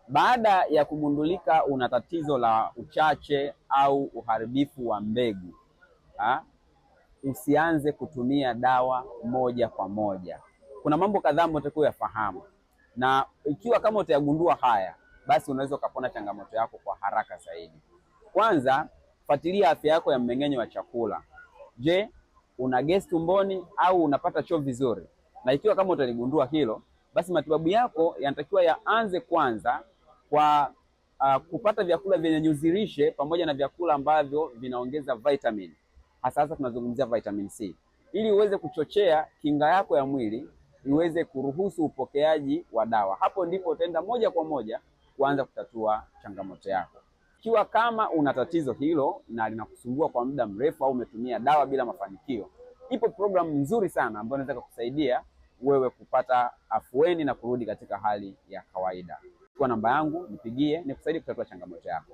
Baada ya kugundulika una tatizo la uchache au uharibifu wa mbegu ha, usianze kutumia dawa moja kwa moja. Kuna mambo kadhaa ambayo unatakiwa uyafahamu, na ikiwa kama utayagundua haya, basi unaweza ukapona changamoto yako kwa haraka zaidi. Kwanza, fuatilia afya yako ya mmeng'enyo wa chakula. Je, una gesi tumboni au unapata choo vizuri? Na ikiwa kama utaligundua hilo, basi matibabu yako yanatakiwa yaanze kwanza kwa kupata vyakula vyenye nyuzi lishe pamoja na vyakula ambavyo vinaongeza vitamin, hasa hasa tunazungumzia vitamin C, ili uweze kuchochea kinga yako ya mwili iweze kuruhusu upokeaji wa dawa. Hapo ndipo utaenda moja kwa moja kuanza kutatua changamoto yako. Ikiwa kama una tatizo hilo na linakusumbua kwa muda mrefu au umetumia dawa bila mafanikio, ipo programu nzuri sana ambayo inaweza kukusaidia wewe kupata afueni na kurudi katika hali ya kawaida. Kwa namba yangu nipigie, nikusaidie kutatua changamoto yako.